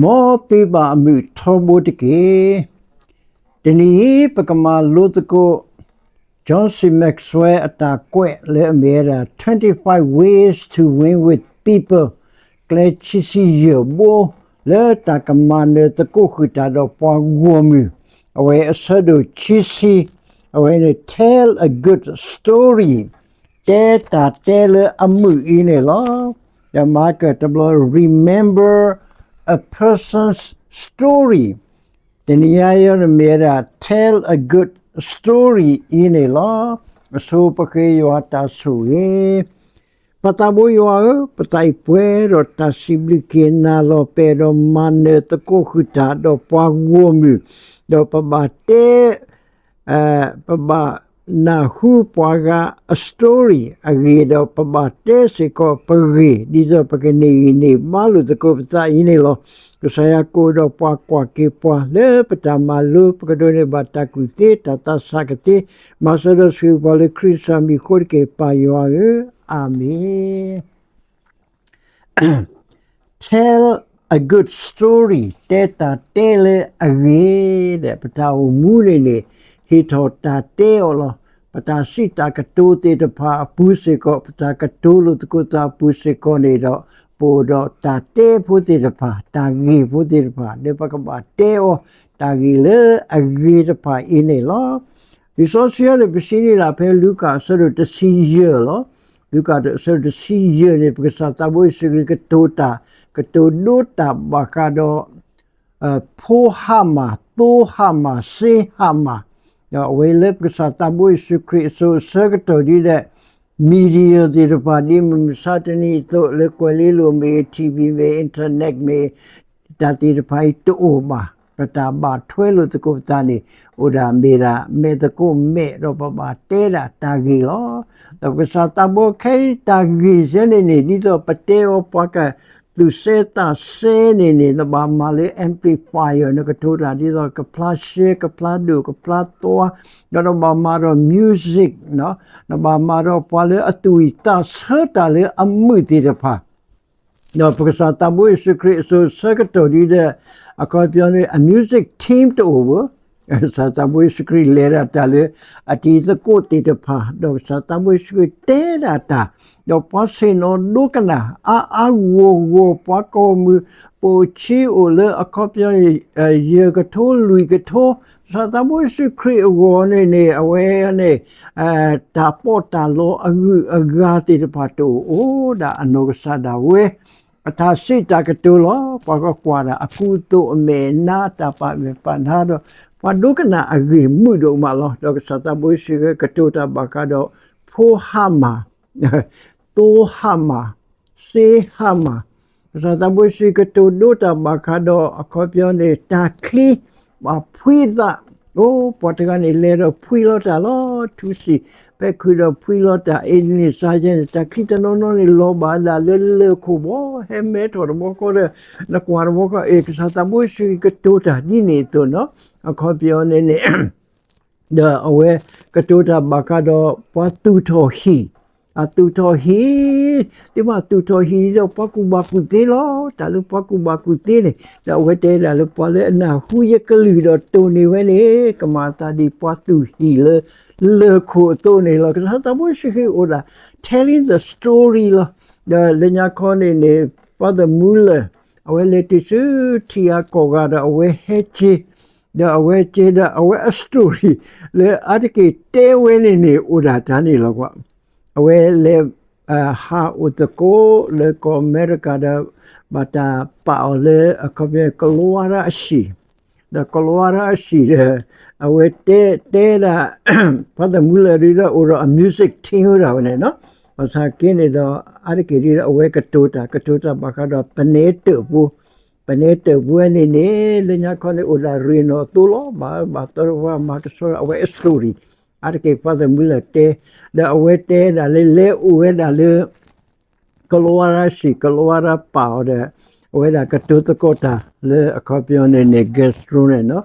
မ်သုဘၣ်အမုာ်ထီဘိတက့ၢ်. တနံၤအံၤ ပကမၤလိသကိး John C Maxwell အတၢ်ကွဲးလၢအမ့ၢ်ဝဲဒၣ် twenty-five ways to win with people ကျဲခံဆံယဲၢ်ဘိ လၢတၢ်ကမၤနၢၤသကိးဃုာ်တၢ်ဒီးပှၤဂီၢ်မုၢ်, အဝဲအဆၢဒိၣ်ခံဆံ, အဝဲန့ၣ် tell a good story တဲတၢ်တဲလၢအမုာ်အံၤန့ၣ်လီၤ. ဒီးမၤကတဘျီ remember a person's story တနံၤညါအံၤန့ၣ်မ့ၢ်ဝဲဒၣ် tell a good story အံၤန့ၣ်လီၤ. အဆိပဃ့ယွၤတၢ်ဆိၣ်ဂ့ၤ ပသးဘိယွၤဧၢ, ပသးအံၤပှဲၤဒီးတၢ်စံးဘျုးက့ၤနၤလီၤ. ပအဲၣ်ဒိးမၤနၢၤသကိးဃုာ်တၢ်ဒီးပှၤဂီၢ်မုၢ်, ဒီးပဘၣ်တဲ ပဘၣ်နၢ်ဟူပှၤဂၤအ story အဂ့ၢ်ဒီး ပဘၣ်တဲစ့ၢ်ကီးပဂ့ၢ် ဒ်သိးပကန့ၢ်ဂံၢ်န့ၢ်ဘါလိာ်သကိးပသးအံၤန့ၣ်လီၤ. ကစၢ်ယွၤကအိၣ်ဒီးပှၤ ကွၢ်က့ၤပှၤလၢပတၢ်မၤလိ ပကဒိးန့ၢ်ဘၣ်တၢ်ကူၣ်သ့ တၢ်သးဆးကသ့, မၤစၢၤဒီးဆိၣ်ဂ့ၤပှၤလၢခရံာ်ကစၢ်မံၤအဃိတက့ၢ် ပၢ်ယွၤဧၢ, အၤမ့ၣ်. Tell a good story တဲတၢ်တဲလၢအဂ့ၤဒီး ပတၢ်အိၣ်မူန့ၣ်န့ၣ် ဟ့ၣ်ထီၣ်တၢ်တဲအီၤလီၤ. ပတၢ်စံးတၢ်ကတိၤသ့ၣ်တဖၣ်အပူၤစ့ၢ်ကီး ပတၢ်ကတိၤလိာ်သကိးသးအပူၤစ့ၢ်ကီးန့ၣ်ဒီး ပအိၣ်ဒီးတၢ်တဲဖိသ့ၣ်တဖၣ် တၢ်ဂ့ၢ်ဖိသ့ၣ်တဖၣ် လၢပကဘၣ်တဲအီၤ တၢ်ဂ့ၢ်လၢအဂ့ၤတဖၣ်အံၤန့ၣ်လီၤ. လံာ်စီဆှံအံၤန့ၣ် ပစံးန့ၢ်ဒၣ်ဖဲလူၤကၣ်အဆၢဒိၣ်တဆံယဲၢ်လီၤ. လူၤကၣ်အဆၢဒိၣ်တဆံယဲၢ်န့ၣ် ပကစၢ်သးဘိယ့ၣ်ၡူးခရံာ်ကတိၤတၢ် ကတိၤဒိတၢ်ဘၣ်ဃးဒီး ဖိဟါမၢ်, သိဟါမၢ်, စ့ဟါမၢ်, ဒီးအဝဲလၢပကစၢ်သးဘိယ့ၣ်ၡူးခရံာ်အစိၤအဆၢကတီၢ်ဒ်လဲၣ် media သ့ၣ်တဖၣ် ဒ်မုၢ်မဆါတနံၤအသိး လၢကွဲၤလ့လိၤမ့ၢ်ဂ့ၤ, TV မ့ၢ်ဂ့ၤ, internet မ့ၢ်ဂ့ၤ, တၢ်သ့ၣ်တဖၣ်အံၤတအိၣ်ဘၣ်. ပတၢ်ဘၣ်ထွဲလိာ်သကိးပသးန့ၣ် အိၣ်ဒၣ်မ့ၢ်ဒၣ်မဲာ်သကိးမဲာ် ဒီးပဘၣ်တဲဒၣ်တၢ်ဂ့ၢ်လီၤ. ဒီးပကစၢ်သးဘိခဲအံၤတၢ်ဂ့ၢ်စဲန့ၣ်န့ၣ် ဒ်သိးပတဲအီၤပှၤကသူၣ်စဲသးစဲန့ၣ်န့ၣ် နဘၣ်မၤလၢ amplifier နကတိၤတၢ်ဒ်သိးကဖျါရှဲ ကဖျါဒိၣ် ကဖျါသွါ, ဒီးနဘၣ်မၤဒီး music နဘၣ်မၤဒီးပှၤလၢအသူၣ်ဝံၣ်သးဆၢတၢ်လၢအမုာ်သ့ၣ်တဖၣ် ဒီးပကစၢ်သးဘိယ့ၣ်ၡူးခရံာ်အစိၤဆၢကတီၢ်ဒ်ဒီး အခီပညီန့ၣ် အ music team တအိၣ်ဘၣ်. ကစၢ်သးဘိယ့ၣ်ၡူးခရံာ်လဲၤဒၣ်တၢ်လၢအတံၤသကိးသ့ၣ်တဖၣ် ဒီးကစၢ်သးဘိယ့ၣ်ၡူးခရံာ်တဲဒၣ်တၢ်, ဒီးပှၤဆ့ၣ်နီၤဒိကနၣ် အါအါဂီၢ်ဂီၢ် ပှၤကီၢ်မုၢ် ပိာ်ဆံအိၣ်လၢအခီပညီန့ၣ် ယဲၢ်ကထိလွံၢ်ကထိ ကစၢ်သးဘိယ့ၣ်ၡူးခရံာ်အဂီၢ်န့ၣ်န့ၣ် အဝဲန့ၣ် တၢ်ပီးတၢ်လီအဂုၤအဂၤသ့ၣ်တဖၣ်တအိၣ် အိၣ်ဒၣ်အနီၢ်ကစၢ်ဒၣ်ဝဲ အတၢ်စံးတၢ်ကတိၤလီၤ. ပှၤကကွၢ်ဒၣ်အကူအသိးအမဲာ်အနါ တၢ်ပာ်မဲာ်ပာ်နါဒီး ပှၤဒိကနၣ်အဂ့ၢ်မုာ်ဒိၣ်မးလီၤ. ဒီးကစၢ်သးဘိယ့ၣ်ၡူးခရံာ်ကတိၤတၢ်ဘၣ်ဃးဒီး ဖိဟါမၢ် သိဟါမၢ်, စ့ဟါမၢ်, ကစၢ်သးဘိယ့ၣ်ၡူးကတိၤဒိတၢ်ဘၣ်ဃးဒီးအခီပညီန့ၣ် တၢ်ချံ ဘၣ်ဖှံသး, အိၣ် ပှၤတဂၤန့ၣ်လဲၤဒီးဖှံလီၤတၢ်လီၤ ထူစံာ် ဖဲခုးဒီးဖှံလီၤတၢ် အ့န့ၣ်စါယဲန့ၣ် တၢ်ချံတနီၤနီၤန့ၣ် လီၤဘၣ်ဒၣ်လၢလၢၢ်ခိၣ်ဘီ ဟဲမဲထီၣ်တဘျီဃီဒီး နကွၢ်တဘျီဃီ အ့ ကစၢ်သးဘိယ့ၣ်ၡူးကတိၤတၢ်ဒ်န့ၣ်အသိးနီၤ အခီပညီန့ၣ်န့ၣ် ဒီးအဝဲကတိၤတၢ်ဘၣ်ဃးဒီးပှၤသူၣ်ထီၣ်ဟံၣ်, အသူၣ်ထီၣ်ဟံၣ်, သုမ့ၢ်သူၣ်ထီၣ်ဟံၣ်ဒီးပှၤကူၣ်ဘၣ်ကူၣ်သ့လီၤ. တၢ်လၢပှၤကူၣ်ဘၣ်ကူၣ်သ့န့ၣ် ဒီးအဝဲတဲဒၣ်လၢပှၤလၢအနၢ်ဟူယကလုၢ်ဒီးတိၢ်န့ၢ်ဝဲန့ၣ် ကမၤအသးဒ်ပှၤသူၣ်ဟံၣ်လၢလၢၢ်ခိၣ်အသိးန့ၣ်လီၤ. ကစၢ်သးဘိယ့ၣ်ၡူးခရံာ်အိၣ်ဒၣ် telling the story လီၤ. ဒီးလၢညါခီန့ၣ်န့ၣ် Father Muller အဝဲလဲၤတုၤဆူထံအကီၢ်ဂၤဒီးအဝဲဟဲက့ၤ ဒီးအဝဲကဲဒၣ်အဝဲအ story လၢအါတက့ၢ်တဲဝဲန့ၣ်န့ၣ် အိၣ်ဒၣ်တၢ်န့ၣ်လီၤကွၢ်. အဝဲလဲၤ ဟးအိၣ်သကိးလၢကီၢ်အမဲရကၤဒီး ဘၣ်တၢ်ပာ်အီၤလၢအခီပညီ ကလီဝါရၢအဟံၣ်, ဒီးကလီဝါရၢအဟံၣ်ဒီး အဝဲတဲတဲဒၣ် ဖါသၣ်မူလၢာ်ဒ်ဒီးအိၣ်ဒီးအ music team ဝဲဒၣ်ဝဲန့ၣ်နီၤ. ဘၣ်ဆၣ်က့န့ၣ်ဒီး အါတက့ၢ်ဒ်ဒီးအဝဲကတိၤတၢ် ကတိၤတၢ်ဘၣ်ဃးဒီးပနဲတၢၣ်ပူၤ ပနဲတၢၣ်ပူၤဝဲန့ၣ်န့ၣ် လၢညါခီန့ၣ် အိၣ်ဒၣ်ရ့ၣ်နီၣ်အသိလီၤ. ဘၣ်ဘၣ်သီတဝါမၤကဆှီအဝဲအ story အါတက့ၢ် ဖါသၣ်မူလၢာ်တဲ ဒီးအဝဲတဲဒၣ်လၢလဲၤအိၣ်ဝဲဒၣ်လၢ ကလီဝါရၢဟံၣ် ကလီဝါရၢပာ်အီၤဒီး အဝဲဒၣ်ကတိၤသကိးတၢ်လၢအခီပညီန့ၣ်န့ၣ် guest room န့ၣ်နီၤ.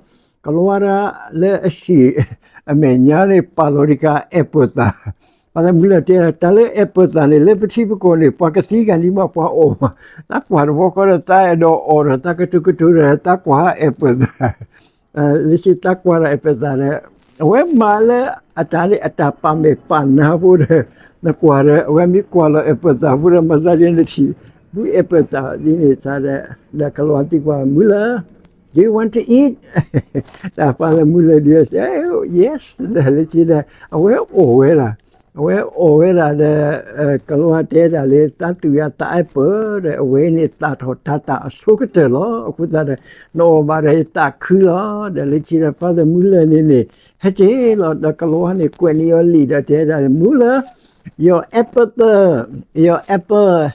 ကလီဝါရၢလၢအဟံၣ် အမဲာ်ညါန့ၣ် ပာ်လီၤတကးအဲၣ်ပၢၢ်သး ပှၤလၢမူလၢတဲ တၢ်လၢအဲၣ်ပၢၢ်သၣ်န့ၣ် လၢပထံပကီၢ်န့ၣ် ပှၤကသံကၤဒံးဘၣ် ပှၤအီၣ်မး, သးကွၢ်တဘျီဃီဒီး သးအဲၣ်ဒိးအီၣ်ဒီး သးကတိၤကတိၤဒီး သးကွၢ်အဲၣ်ပၢၢ်သၣ် လၢခံသးကွၢ်ဒီးအဲၣ်ပၢၢ်သၣ်ဒီး အဝဲမၤလၢအတၢ်န့ၣ် အတၢ်ပာ်မဲာ်ပာ်နါဖိဒီး နကွၢ်ဒီး အဝဲမ့ၢ်ကွၢ်လီၤအဲၣ်ပၢၢ်သၣ်ဖိဒီး မၤသးဒ်နထံၣ် ဘူးအဲၣ်ပၢၢ်သၣ်ဒ်န့ၣ်သးဒီး ဒီးကလီၤသံကွၢ် မူလၢ Do you want to eat? တၢ်ပာ်လၢမူလၢ do you, yes လၢခံဒီး အဝဲအီၣ်ဝဲဒၣ် အဝဲအီၣ်ဝဲဒၣ်ဒီး ကလီၤတဲဒၣ်လၢ သးသူၣ်ယၤသးအဲၣ်ပၢၢ်ဒီး အဝဲန့ၣ်သၣ်ထီၣ်တၤတၢ်အဆိကတၢၢ်လီၤ. အဃိသတးဒီး နအီၣ်ဘၣ်ဒီးယသးခုလီၤ. ဒီးလၢခံဒီး ပှၤလၢမူလၢန့ၣ်န့ၣ် ဟဲက့ၤလီၤဒီး ကလီၤန့ၣ်ကွဲးန့ၢ်အီၤလံာ်ဒီးတဲဒၣ် မူလၢ your apple, your apple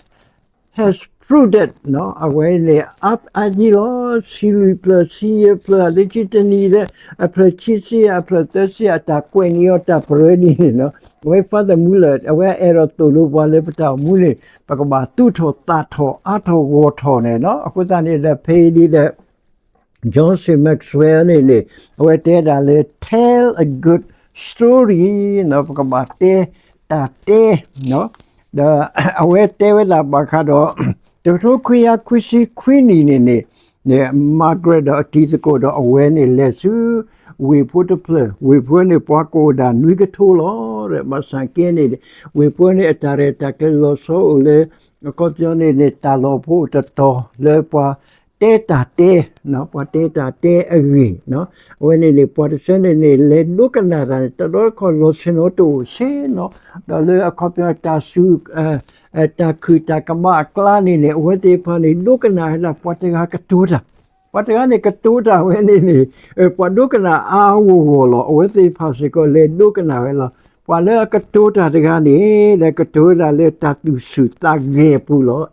has fruited အဝဲန့ၣ် အါအါကံလီၤ ဆံလွံၢ်ဖျၢၣ် ဆံယဲၢ်ဖျၢၣ် လၢခံတနံၤဒီး အဖျၢၣ်ခံဆံ အဖျၢၣ်သၢဆံ အတၢ်ကွဲးန့ၢ်အီၤတၢ်ပရၢဒ်န့ၣ်လီၤ. အဝဲ ပှၤလၢမူလၢ အဝဲအဲၣ်ဒိးသိၣ်လိပှၤလၢပတၢ်အိၣ်မူန့ၣ် ပကဘၣ်သူၣ်ထီၣ်သၣ်ထီၣ်အါထီၣ်ဂီၢ်ထီၣ်န့ၣ်လီၤ. အဃိသတးန့ၣ်ဒီး ဖဲအံၤဒ်ဒီး John C Maxwell န့ၣ်န့ၣ် အဝဲတဲဒၣ်လၢ tell a good story ပကဘၣ်တဲတၢ်တဲ ဒီးအဝဲတဲဝဲဒၣ်ဘၣ်ဃးဒီး တကထိခွံကယၤခွံဆံခွံနံၣ်န့ၣ်န့ၣ် Margaret ဒီးအတံၤသကိးဒီးအဝဲန့ၣ်လဲၤဆူ ဝ့ၢ်ဖိတဖျၢၣ် ဝ့ၢ်ဖိန့ၣ် ပှၤကအိၣ်ဒၣ်နွံကထိလီၤ. ဘၣ်ဆၣ်ကဲန့ၣ် ဝ့ၢ်ဖိန့ၣ် အတၢ်ရဲၣ်တၢ်ကျဲၤလီၤဆီအိၣ်လၢ အခီပညီန့ၣ်န့ၣ် တၢ်လီၢ်ဖိအိၣ်တတီၤလၢပှၤတဲတၢ်တဲ ပှၤတဲတၢ်တဲအဂ့ၢ် အဝဲန့ၣ်န့ၣ် ပှၤတဆၢန့ၣ်န့ၣ် လဲၤဒိကနၣ်တၢ်န့ၣ် တဘျီတခီၣ်လီၢ်ဆ့ၣ်နီၤတအိၣ်ဆ့ၣ်နီၤ ဒီးလၢအခီပညီတၢ်စူၤ တၢ်ခုၣ်တၢ်ကမၣ်အကျါန့ၣ်န့ၣ် အဝဲသ့ၣ်တဖၣ်န့ၣ် ဒိကနၣ်ဝဲဒၣ် ပှၤတဂၤကတိၤတၢ် ပှၤတဂၤန့ၣ်ကတိၤတၢ်ဝဲန့ၣ်န့ၣ် ပှၤဒိကနၣ်အါဂီၢ်ဂီၢ်လီၤ. အဝဲသ့ၣ်တဖၣ်စ့ၢ်ကီးလဲၤဒိကနၣ်ဝဲလီၤ. ပှၤလၢအကတိၤတၢ်တဂၤန့ၣ် လဲၤကတိၤဝဲဒၣ်လၢတၢ်သူၣ်ဆူၣ်သးဂဲၤအပူၤလီၤ.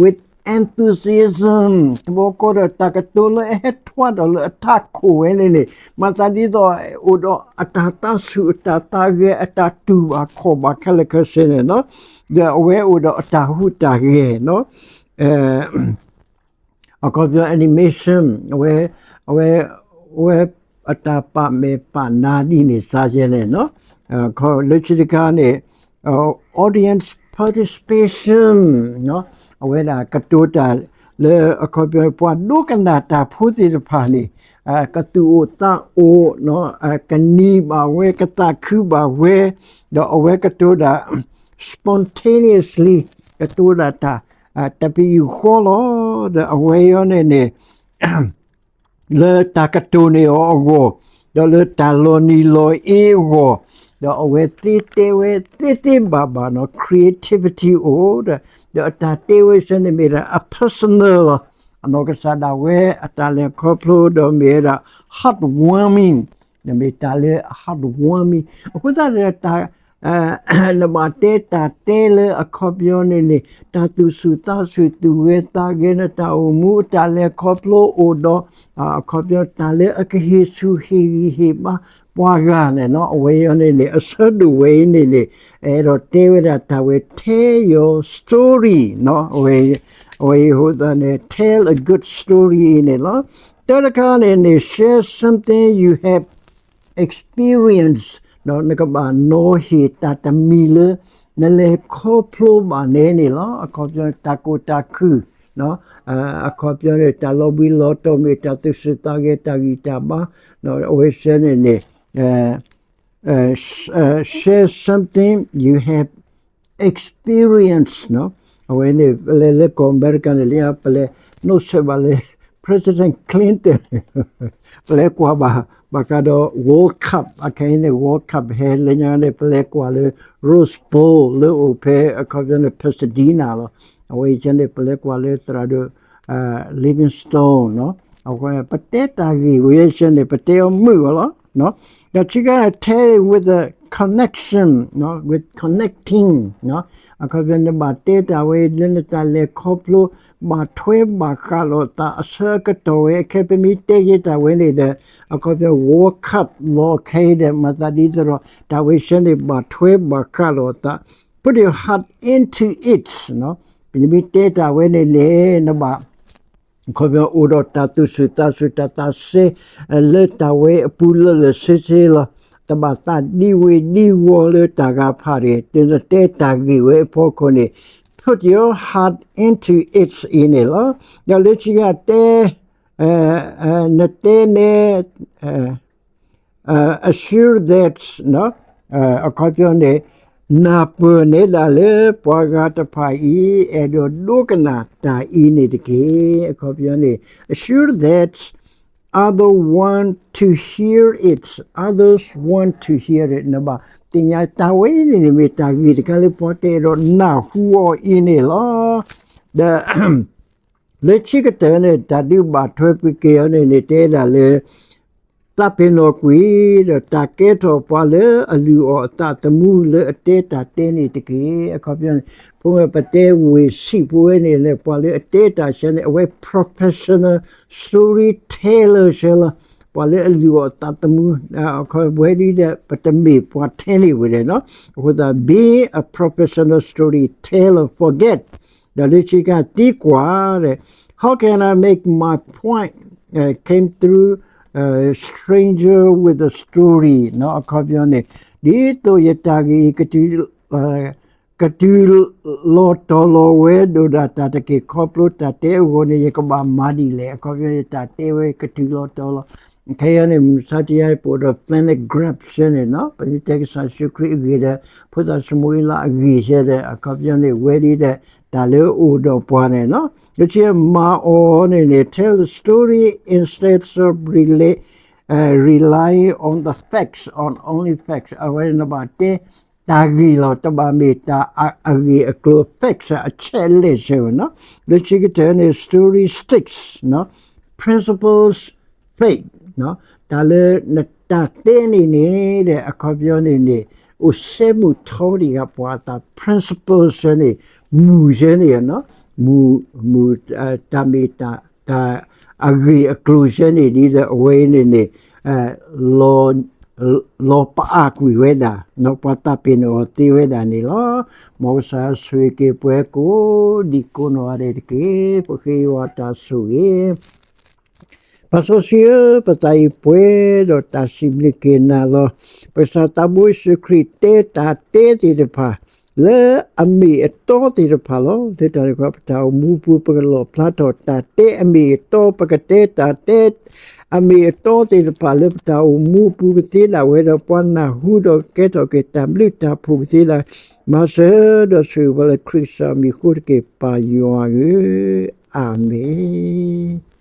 with enthusiasm တဘျီဃီဒီးတၢ်ကတိၤလၢအဟဲထွါထီၣ်လၢအထးခိၣ်ဝဲန့ၣ်န့ၣ် မၤသးဒ်သိးအိၣ်ဒီးအတၢ်သးဆူၣ်အတၢ်သးဂဲၤအတၢ်တူၢ်ဘၣ်ခီၣ်ဘၣ်ခဲလၢာ်ခဲဆ့န့ၣ်လီၤ. ဒီးအဝဲအိၣ်ဒီးအတၢ်ဟူးတၢ်ဂဲၤ အခီပညီ animation အဝဲ အဝဲ အဝဲအတၢ်ပာ်မဲာ်ပာ်နါဒ်န့ၣ်စ့ၢ်ကီးန့ၣ်လီၤ. လၢခံတခါန့ၣ် audience participation အဝဲဒၣ်ကတိၤတၢ်လၢအခီပညီ ပှၤဒိကနၣ်တၢ်ဖိသ့ၣ်တဖၣ်န့ၣ် ကသူၣ်အိၣ်သးအိၣ် ကနံၤဘၣ်ဝဲ ကသးခုဘၣ်ဝဲ ဒီးအဝဲကတိၤတၢ် spontaneously ကတိၤတၢ်တၢ် တပယူာ်ဃီလီၤ. ဒီးအဝဲအံၤန့ၣ်န့ၣ် လၢတၢ်ကတိၤန့ၢ်အီၤအဂီၢ်, ဒီးလၢတၢ်လီၤနံၤလီၤအ့အဂီၢ်, ဒီးအဝဲသ့တဲဝဲသ့သ့ဘၣ်ဘၣ်နီၤ creativity အိၣ်ဒီး ဒီးအတၢ်တဲဝဲဆၢန့ၣ်မ့ၢ်ဒၣ် အ personal လီၤ. အနီၢ်ကစၢ်ဒၣ်ဝဲအတၢ်လဲၤခီဖျိဒီးမ့ၢ်ဝဲဒၣ် heartwarming မ့ၢ်တၢ်လၢ heartwarming အဃိသတးဒီးတၢ် နဘၣ်တဲတၢ်တဲလၢအခီပညီန့ၣ်န့ၣ် တၢ်သူၣ်ဆူၣ်သးဆူၣ်သူၣ်ဂဲၤသးဂဲၤ နတၢ်အိၣ်မူအတၢ်လဲၤခီဖျိအိၣ်ဒီး အခီပညီတၢ်လၢအကဟ့ၣ်ဆူၣ်ဟ့ၣ်ဂံၢ်ဟ့ၣ်ဘါပှၤဂၤန့ၣ်လီၤ. အဝဲအံၤန့ၣ်န့ၣ် အဆၢဒိၣ်ဝဲအံၤန့ၣ်န့ၣ် အဲၣ်ဒိးတဲဝဲဒၣ်တၢ်ဝဲ tell your story အဝဲအံၤအဃိသတးန့ၣ် tell a good story အံၤန့ၣ်လီၤ. တၢတခါန့ၣ်န့ၣ် share something you have experience နကဘၣ်နီၤဟ့ၣ်တၢ်တမံၤလၢ နလဲၤခီဖျိဘၣ်န့ၣ်န့ၣ်လီၤ. အခီပညီတၢ်ကိၢ်တၢ်ခုၣ် အခီပညီန့ၣ် တၢ်လီၤဘှံးလီၤတီၤမ့ၢ် တၢ်သူၣ်ဆူၣ်သးဂဲၤ တၢ်ဂံၢ်တၢ်ဘါ အဝဲဆၢန့ၣ်န့ၣ် share something you have experience အဝဲန့ၣ် ပလဲၤလၢကီၢ်အမဲရကၤန့ၣ်လံ ပလဲၤ နီၣ်ဆဲးဘၣ်လၢ President Clinton ပလဲၤကွၢ်ဘၣ် ဘၣ်ဃးဒီး World Cup အခဲအံၤန့ၣ် World Cup ဟဲလၢညါန့ၣ် ပလဲၤကွၢ်လၢ Rose Bowl လၢအိၣ်ဖဲအခီပညီန့ၣ် Pasadena လီၤ. အဝဲအံၤန့ၣ် ပလဲၤကွၢ်လၢသရၣ်ဒိၣ် Livingstone အဝဲပတဲတၢ်ဂ့ၢ်ဝဲဆၢန့ၣ် ပတဲအီၤမုာ်အီၤလီၤ. ဒီးခံခါ tell with a connection, with connecting အခီပညီနဘၣ်တဲတၢ်ဝဲလၢနတၢ်လဲၤခီဖျိ ဘၣ်ထွဲဘၣ်ဃးလိာ်သးအဆၢကတီၢ်ဝဲ အခဲပမ့ၢ်တဲက့ၤတၢ်ဝဲန့ၣ်ဒီး အခီပညီ World Cup လီၤခဲအံၤဒီး မၤသးဒ်သိးဒီး တၢ်ဝဲဆၢန့ၣ် ဘၣ်ထွဲဘၣ်ဃးလိာ်သး put your heart into it ပမ့ၢ်တဲတၢ်ဝဲန့ၣ်န့ၣ် နဘၣ် အခီပညီအိၣ်ဒီးတၢ်သူၣ်ဆူၣ်သးဆူၣ် တၢ်သးစဲ လၢတၢ်ဝဲအပူၤလၢာ်လၢာ်ဆ့ဆ့လီၤ. တဘၣ်သးဒံဝ့ၤဒံဝီၤလၢတၢ်ဂၤဖးတဂ့ၤ, တုၤနတဲတၢ်ဂ့ၢ်ဝဲအဖီခိၣ်န့ၣ် put your heart into it အံၤန့ၣ်လီၤ. ဒီးလၢခံကတၢၢ်တဲ နတဲနဲ assure that အခီပညီန့ၣ် နၢ်ပၢၢ်နဲဒၣ်လၢပှၤဂၤတဖၣ်အံၤ အဲၣ်ဒိးဒိကနၣ်တၢ်အံၤန့ၣ်တက့ၢ်. အခီပညီန့ၣ် assure that other want to hear it, others want to hear it. နဘၣ်သ့ၣ်ညါတၢ်ဝဲအံၤန့ၣ်န့ၣ် မ့ၢ်တၢ်ဂ့ၢ်တခါလၢပှၤကအဲၣ်ဒိးနၢ်ဟူအီၤအံၤန့ၣ်လီၤ. ဒီး လၢခံကတၢၢ်န့ၣ် တၢ်ဒုးဘၣ်ထွဲပူၤက့ၤအီၤန့ၣ်န့ၣ် တဲဒၣ်လၢ သးပ့ၤနီၣ်ကွံာ် ဒီးတၢ်ကဲထီၣ်ပှၤလၢအလုၢ်အီၣ်အသးသမူလၢအတဲတၢ်တဲန့ၣ်တက့ၢ်. အခီပညီန့ၣ် ပမ့ၢ်ပတဲဝ့ၢ်ဆံးဖိဝဲန့ၣ်လၢ ပှၤလၢအတဲတၢ်ဆၢန့ၣ် အဝဲ professional storyteller ဆၢလီၤ. ပှၤလၢအလုၢ်အီၣ်သးသမူ အခီပညီဒီး ပတမ့ၢ်ပှၤထဲန့ၣ်ဝဲဒၣ်နီၤ. အဃိသတး being a professional storyteller forget ဒီးလၢခံကတၢၢ်သံကွၢ် How can I make my point came through stranger with a story အခီပညီန့ၣ် ဒ်သိးယတၢ်ဂ့ၢ် ကတုၤလီၤတီၤလီၤဝဲဒိၣ်ဒၣ်တၢ်တက့ၢ် ခီဖျိတၢ်တဲအဂီၢ်န့ၣ် ယကဘၣ်မၤဒ်လဲၣ်. အခီပညီယတၢ်တဲဝဲကတုၤလီၤတီၤလီၤ ခဲအံၤန့ၣ် မုၢ်မဆါတယါအံၤ ပအိၣ်ဒီး Finley Grant ဆၢန့ၣ်နီၤ ပမ့ၢ်တဲကစၢ်ယ့ၣ်ၡူးခရံာ်အဂ့ၢ်ဒီး ဖိသၣ်စီၤၡမူၤအ့လးအဂ့ၢ်ဆၢဒီး အခီပညီန့ၣ် ဝဲဒၣ်ဒီး တၢ်လၢအအိၣ်ဒီးပှၤန့ၣ်နီၤ လၢခံမၤအီၤန့ၣ်န့ၣ် tell the story instead of rely relying on the facts, on only facts. အဝဲနဘၣ်တဲတၢ်ဂ့ၢ်လီၤ တဘၣ်မ့ၢ်တၢ်အဂ့ၢ်အကျိၤ facts အချက်အလက်ဆၢဝဲနီၤ လၢခံကတၢၢ်န့ၣ် story sticks, principles fade တၢ်လၢနတၢ်တဲန့ၣ်န့ၣ်ဒီး အခီပညီန့ၣ်န့ၣ် အိၣ်စဲဘူးထီဒံးဂၤပှၤအသး principles ဆၢန့ၣ် မူဆၢန့ၣ်နီၤ မူ မူ တၢ်မ့ၢ်တၢ် တၢ်အဂ့ၢ်အကျိၤဆၢန့ၣ် ဒ်သိးအဝဲအံၤန့ၣ်န့ၣ် လီၤပအါကွံာ်ဝဲဒၣ် ပှၤသးပ့ၤနီၣ်အီၤသ့ဝဲဒၣ်န့ၣ်လီၤ. မ်ကစၢ်ဆိၣ်ဂ့ၤက့ၤပှၤကိးဒံကိးနီၢ်ဂၤဒဲးတက့ၢ်. ပဃ့ယွၤတၢ်ဆိၣ်ဂ့ၤ ပၢ်စီဆှံဧၢ, ပသးအံၤပှဲၤဒီးတၢ်စံးဘျုးက့ၤနၤလီၤ. ပကစၢ်သးဘိယ့ၣ်ၡူးခရံာ်တဲတၢ်တဲသ့ၣ်တဖၣ် လၢအမ့ၢ်အတီသ့ၣ်တဖၣ်လီၤ. လၢတၢ်န့ၣ် ပတၢ်အိၣ်မူပူၤ ပကလီၣ်ဖျါထီၣ်တၢ်တဲအမ့ၢ်အတီ ပကတဲတၢ်တဲ အမ့ၢ်အတီသ့ၣ်တဖၣ်လၢပတၢ်အိၣ်မူပူၤကသ့ဒၣ်ဝဲဒီး ပှၤနၢ်ဟူဒီးကဲထီၣ်က့ၤတၢ်ဘျုးတၢ်ဖှိၣ်ကသ့ဒၣ် မၤစၢၤဒီးဆိၣ်ဂ့ၤပှၤလၢခရံာ်ကစၢ်မံၤအဃိတက့ၢ် ပၢ်ယွၤဧၢ, အၤမ့ၣ်.